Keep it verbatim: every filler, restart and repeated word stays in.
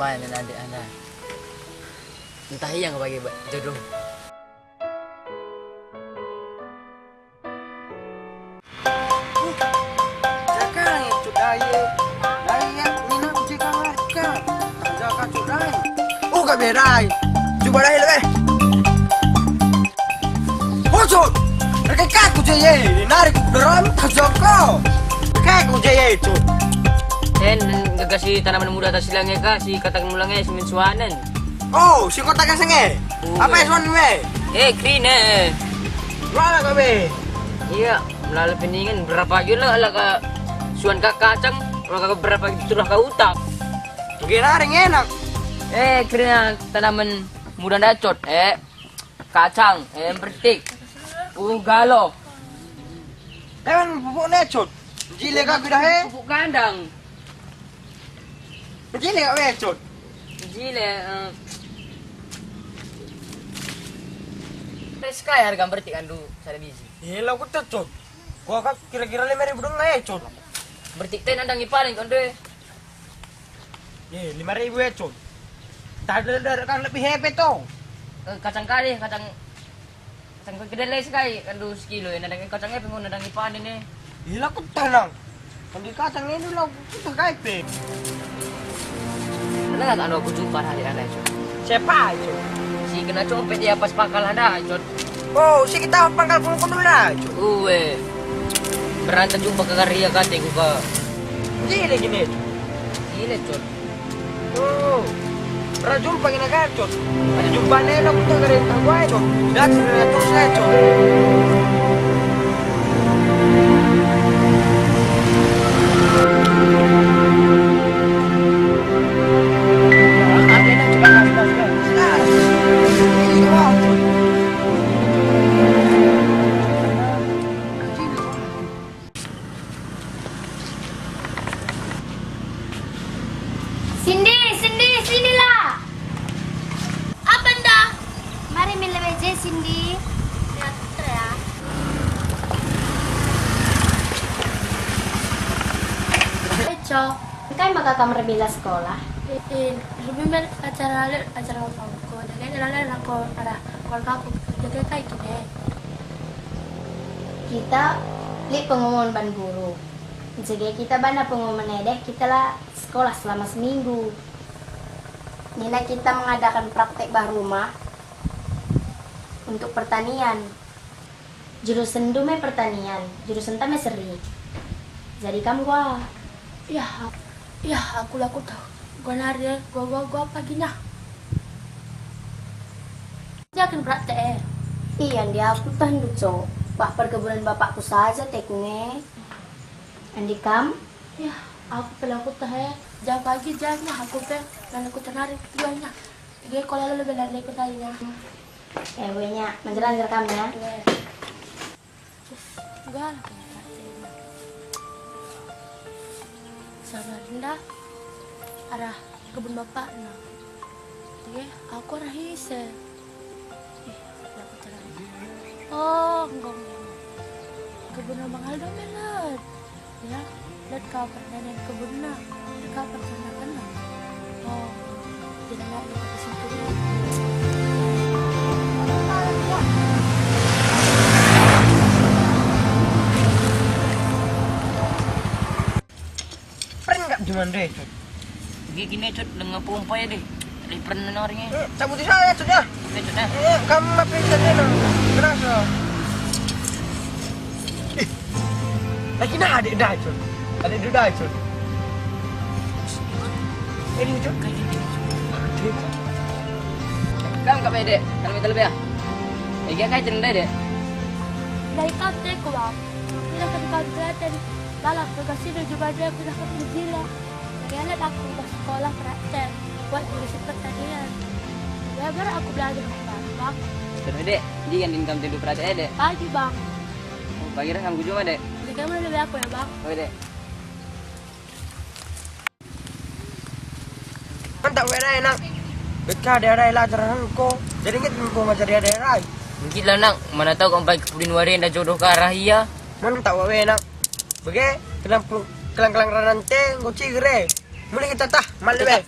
Wah, nina adik anda. Entah ia ngebagi ba-, jodoh. Jaga itu daya. Daya, mina uji kawarga. Jaga tu daya. Oh, gak berai. Coba daya lebih. Bocor! Reke kaku je ye, nari ku berontak joko. Kaku je ye, Cut. Sen, gegasi tanaman muda atas silang e ka, si kataken mulang e, si min suanen. Oh, si kota kaseng e. Oh, apa e. Suan we? Eh, kerina. Wala ka be. Iya, melala peningen berapa aja lah, lah ka suan ka kacang, lah ka berapa turah ka utak. Oke, nari enak. Eh, kerina tanaman muda ndacot, eh. Kacang, eh, bertik. Uh, galo. Emang pupuk necut. Jile ka kudah, eh. Pupuk kandang. Jile ka wecut. Jile, eh. Terus kai harga bertik andu sada biji? Eh, lo kutecut. Gua kak kira-kira lima ribu dong, eh, cut. Bertik ten andang ipaling kon deh. Eh, lima ribu ya, Cun. Tadel kan lebih hepe to. Eh, kacang kari, kacang, kacang kedelai sekai, kan dua sekilo ya, nadang kacang hepe, nadang ipan ini. Ila kutah nang. Kan di kacang ini lo kutah kai pe. Pernah tak anu aku jumpa hari ada, Cun? Siapa, Cun? Si kena copet di atas pangkal ada, Cun. Oh, si kita pangkal pulung kundul lah, Cun. Uwe. Beranta jumpa ke karia kate ku ka. Gini, gini. Gini, Cun. Oh. Pernah jumpa kena kan, Cun. Ada jumpa nena ku tak ada yang tahu aja, Cun. Dah, sudah terus aja, Cun. Sindi, Sindi, sinilah. Apa nda? Mari min lebe je, Sindi. Ya, ya. Eco, engkai maka kam rebela sekolah? In, rebe mel acara lalek, acara upaku. Jadi lalek aku arah keluargaku. Jadi kai kine? Kita lit pengumuman ban guru. Jadi kita bana pengumuman ede, kita la sekolah selama seminggu. Nina kita mengadakan praktek bah rumah untuk pertanian. Jurusen ndu me pertanian, jurusen ta me seri. Jadi kam gua. Yah, yah, aku la kutah. Gua nari, eh, gua, gua, gua pagi nah. Jakin praktek, eh. Iya, ndi aku tah ndu, Cok. Bah perkebunan bapakku saja teku nge. Andi kam? Yah, aku pe la kutah, eh. Ja pagi, ja nah aku pe, lalu kutah nari, dua nah. Tiga kola lalu bela nari kutah, ya. Eh, we nya, menjelang rekam ya. Iya. Terus, enggak lah, kayak apa sih, nah. Sama Rinda, arah kebun bapakna. Iya, aku arah ise. Ih, aku terang. Oh, enggak, enggak. Kebun Abang Aldo melet. Ya, lihat ka pertanian kebunna, lihat ka pertanian kena. Oh, jadi nggak ada di situ. Pernah nggak cuman deh, Cut? Gigi nih, Cut, dengan pompa ya deh. Liver nari nge. Eh, cabut di sana, Cut, ya. Oke, Cut, ya. Eh, kamu mah pinter deh, no. Keras, no. Eh, lagi nah adik dah, Cut. Adik dulu dah, Cut. Eh, ini, Cut. Adik, Cut. Kamu nggak pede? Kalau minta lebih ya? Eh, dia kan cerita deh. Dari kampung aku, Bang. Kita ke kampung Laten. Balak ke kasino juga dia, kita ke Pujila. Ngelek aku pas sekolah praktek, buat jurusan pertanian. Ya, baru aku belajar, Bang. Terus, Dek, dia kan income tidur praktek, Dek? Pagi, Bang. Oh, pagi dah kamu jumpa, Dek? Jadi kamu lebih aku ya, Bang? Oh, Dek. Mantap, Dek, enak. Beka dia rai lajar engko. Jadi inget engko ngajar dia rai. Mungkin lah, Nak, mana tahu kau baik kepulin wari enda jodoh ke arah ia. Mantap, Dek, enak. Bege, kelang, kelang-kelang ranan te, engko cigere. Mulai kita tah, malu, eh.